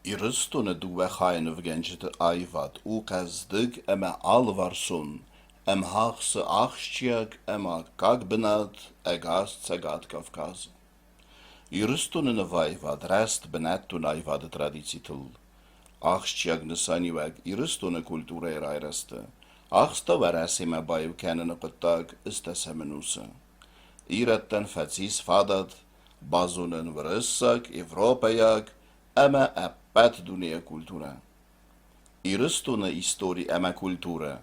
Ирыстоны дыууӕ хайы нывгӕнджыты аивад у хъӕздыг ӕмӕ алыварсон, ӕмхахсы ахсджиаг ӕмӕ аккаг бынат ӕгас Цӕгат Кавказы. Ирыстоны нываивад рӕзт бынӕттон аивады традицитыл. Ахсджиаг нысаниуӕг Ирыстоны культурӕйы райрӕзты ахста Уӕрӕсемӕ баиу кӕныны хъуыддаг ӕстӕсӕм ӕнусы. Ирӕттӕн фӕцис фадат базонын уырыссаг, европӕйаг ӕмӕ ӕппӕт дунейы культурӕ. Ирыстоны истори ӕмӕ культурӕ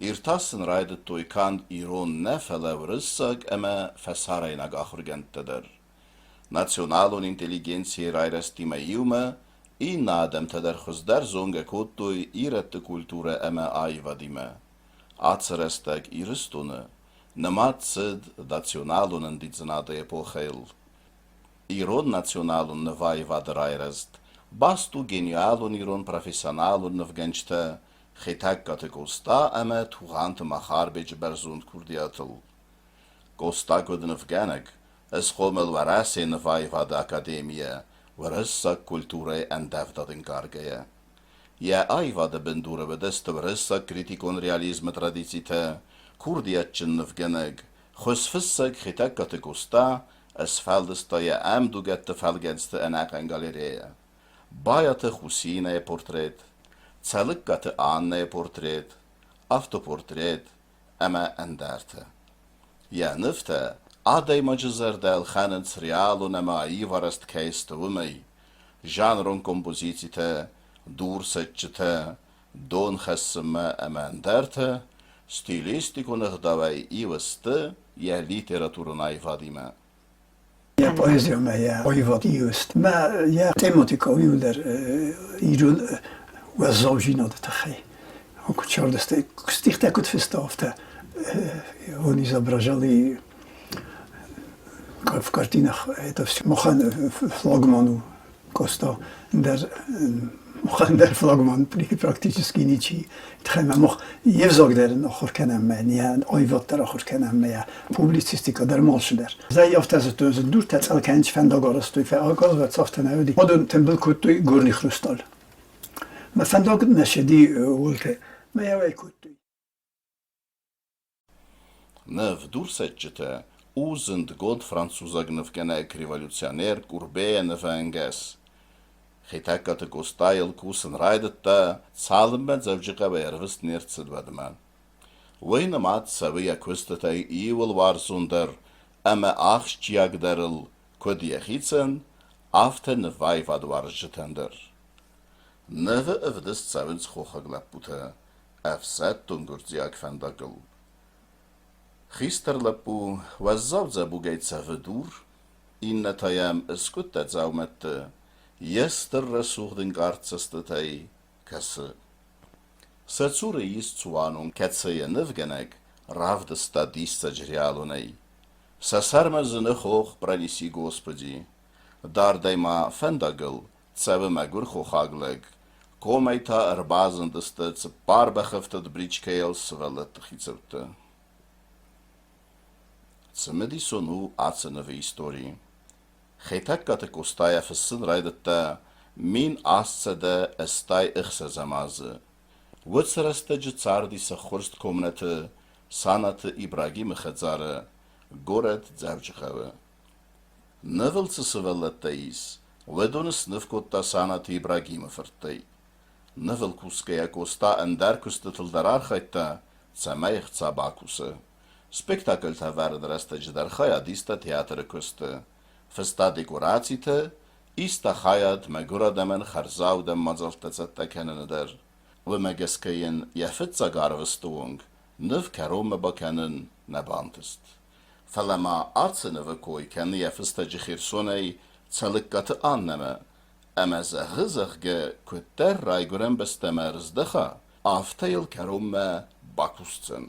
иртасын райдыдтой канд ирон нӕ, фӕлӕ уырыссаг ӕмӕ фӕсарӕйнаг ахуыргӕндтӕ дӕр. Националон интеллигенцийы райрӕзтимӕ иумӕ иннӕ адӕмтӕ дӕр хуыздӕр зонгӕ кодтой ирӕтты культурӕ ӕмӕ аивадимӕ. Ацы рӕстӕг Ирыстоны нымад цыд националон ӕндидзынады эпохӕйыл. Ирон националон нываивады райрӕзт баст у гениалон ирон профессионалон нывгӕнджытӕ Хетӕгкаты Къоста ӕмӕ Тугъанты Махарбеджы бӕрзонд курдиатыл. Къоста куыд нывгӕнӕг, схъомыл Уӕрӕсейы нываивады академийӕ уырыссаг культурӕйы ӕндӕвдад ӕнкъаргӕйӕ. Йӕ аивады бындуры уыдысты уырыссаг критикон реализмы традицитӕ, курдиатджын нывгӕнӕг, хуызфыссӕг Хетӕгкаты Къоста сфӕлдыста йӕ ӕмдугӕтты фӕлгӕнцты ӕнӕхъӕн галерея. Байаты Хусинӕйы портрет, Цӕлыккаты Аннӕйы портрет, автопортрет ӕмӕ ӕндӕртӕ. Йӕ нывтӕ адӕймаджы зӕрдӕ ӕлхӕнынц реалон ӕмӕ аиварӕзт кӕй сты, уымӕй. Жанрон композицитӕ, дурсӕтджытӕ, дон хӕссынмӕ ӕмӕ ӕндӕртӕ стилистикон ӕгъдауӕй иу сты йӕ литературон аивадимӕ. Йӕ поэзиомӕ йӕ аивад иу сты. Мӕ йӕ тематикӕ иуылдӕр ирон уӕззаудзинады тыххӕй. Куыд цардысты, стихтӕ куыд фыста, афтӕ он изображали в картинах это все. Махӕн флагман у Коста дӕр махӕн дӕр флагман практически ничи. Тхӕмӕ мах йе взаг дӕр ахуыр кӕнӕм мӕ, не аивад дӕр ахуыр кӕнӕм мӕ, публицистика дӕр малшы дӕр. Зӕй афтӕ зыдтой, зыд дуртӕ цъӕл кӕнынц фӕндаг арӕзтой, фӕаказывается афтӕ нӕ уыди. Уыдон тымбыл кодтой горный хрусталь. Мӕ фӕндаг нӕ ссыди уылты, мӕ йӕ уӕй кодтой. Ныв Дурсӕтджытӕ у зындгонд французаг нывгӕнӕг-революционер Курбейы нывӕнгӕс. Хетӕгкаты Къостайыл кусын райдыдта, цалынмӕ Дзӕуджыхъӕуӕй ӕрвыст не рцыд, уӕдмӕ. Уый нымад цӕуы йӕ куыстытӕй иуыл уарзондӕр ӕмӕ ахсджиагдӕрыл куыд йӕхицӕн, афтӕ нываивадуарзджытӕн дӕр. Нывы ӕвдыст цӕуынц хохаг лӕппутӕ ӕфсӕддон гуырдзиаг фӕндагыл. Хистӕр лӕппу уӕззау дзӕбугӕй цӕвы дур, иннӕ та йӕм ыскъуыдтӕ дзаумӕтты йе стыр рӕсугъд ӕнкъард цӕстытӕй кӕсы. Сӕ цуры ис цуанон, кӕцыйы нывгӕнӕг равдыста диссаджы реалонӕй. Сӕ сӕрмӕ зыны хох Пронеси Господи. Дардӕй ма фӕндагыл цӕвы мӕгуыр хохаг лӕг, комӕй та ӕрбазындысты цыппар бӕхӕфтыд бричкӕйыл сывӕллӕтты хицӕуттӕ. Цымыдисон у ацы нывы истори. Хетӕгкаты Къостайӕ фыссын райдыдта 1886 азы. Уыцы рӕстӕджы цардис ӕххуырст комнӕты Санаты Ибрагимы хӕдзары, горӕт Дзӕуджыхъӕуы. Нывыл цы сывӕллӕттӕ ис, уыдоны сныв кодта Санаты Ибрагимы фырттӕй. Нывыл кусгӕйӕ Къоста ӕндӕр куыстытыл дӕр архайдта, цӕмӕй ӕхца бакуса. Спектакльтӕ ӕвӕрыны рӕстӕджы дӕр хайад иста театры куысты, фыста декорацитӕ, иста хайад мӕгуыр адӕмӕн хӕрзаудӕн мадзӕлттӕ цӕттӕ кӕныны дӕр. Уымӕ гӕсгӕ йын йӕ фыццаг арвысты онг ныв кӕронмӕ бакӕнын нӕ бантыст. Фӕлӕ ма ацы нывы кой кӕны йӕ фыстӕджы Херсонӕй Цӕлыккаты Аннӕмӕ ӕмӕ зӕгъы, зӕгъгӕ, куыддӕр райгуырӕн бӕстӕмӕ ӕрыздӕха, афтӕ йыл кӕронмӕ бакусдзӕн.